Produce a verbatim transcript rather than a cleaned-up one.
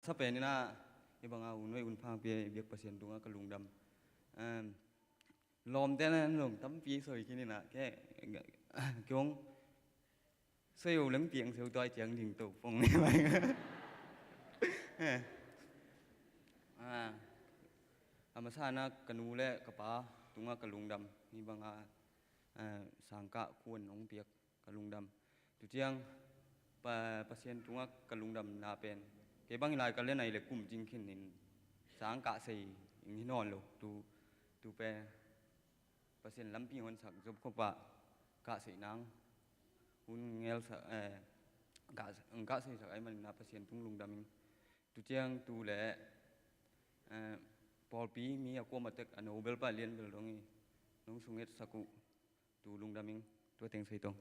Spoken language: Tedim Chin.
Sa pen in ah, hih banga hun hoih hun pha hong pia biak Pasian tungah ka lungdam. Em, lawmte na lawm tampi soi khin in ah, ke, ke hong soi uh leng piang seu tuai ciang ding to pong ni mai. Eh. Ah, a masa in ah ka nu le ka pa tungah ka lungdam. Hih banga, eh, sangkah khuan hong piak ka lungdam. Tu ciang pa, Pasian tungah ka lungdamna pen, kei bang i lai ka lian ai le kum cing khin in sangkah sei in hi nawn lo. Tu, tu pen Pasian lampi hong honsak Job khua pa kah sei nang hun ngelsak, eh, kah, kah seisak ai manin ah Pasian tung lungdam ing. Tu ciang tu le, eh, pawlpi mi a kuam a tek a nobel pa lian bel dong i nong sungetsak uh tu lungdam ing. Tua teng sei tong.